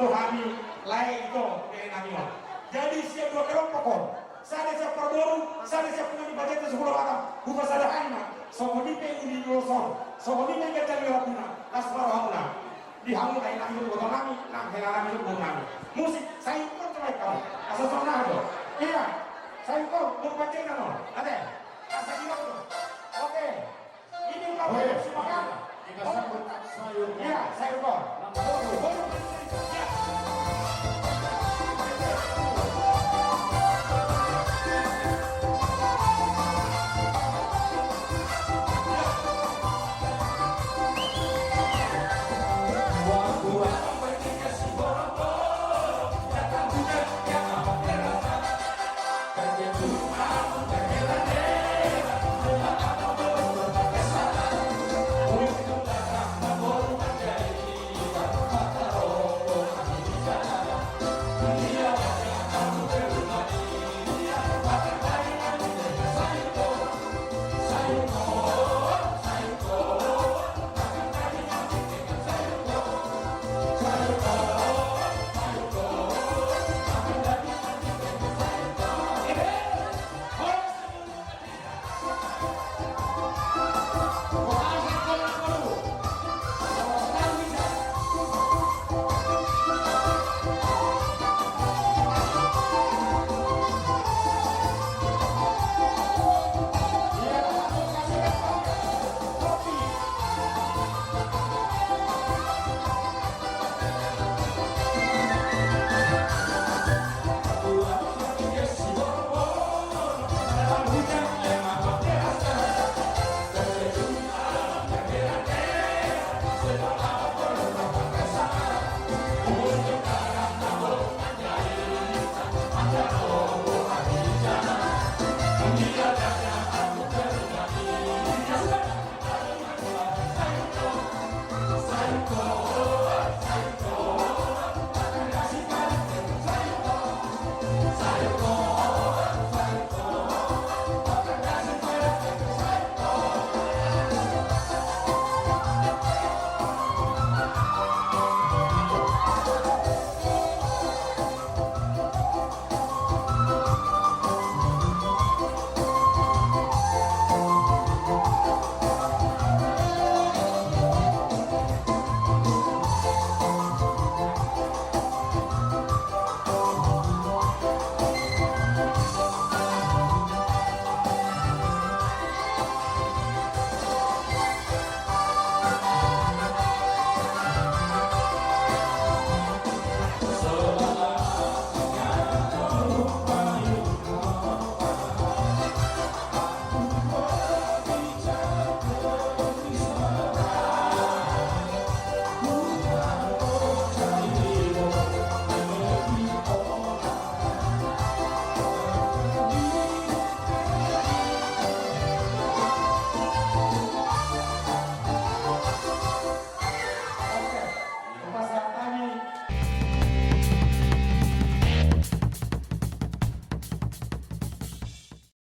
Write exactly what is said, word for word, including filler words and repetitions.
Hami lae ito bere nami on. Jadi sian dua kelompok on, sada sian parboru, sada sian punguan ni Pajata Sapulo Batam, hupasada hami ma, songon i pe uli ni ulos on, songon i pe ganjang ni lambuna, las ma rohamuna. Di hamu na inang ni boru nami, nang hela nami ni boru nami. Musik, sai ingkon coba ikau. Asa songon na do. Ia, sai ingkon, mau pacena no.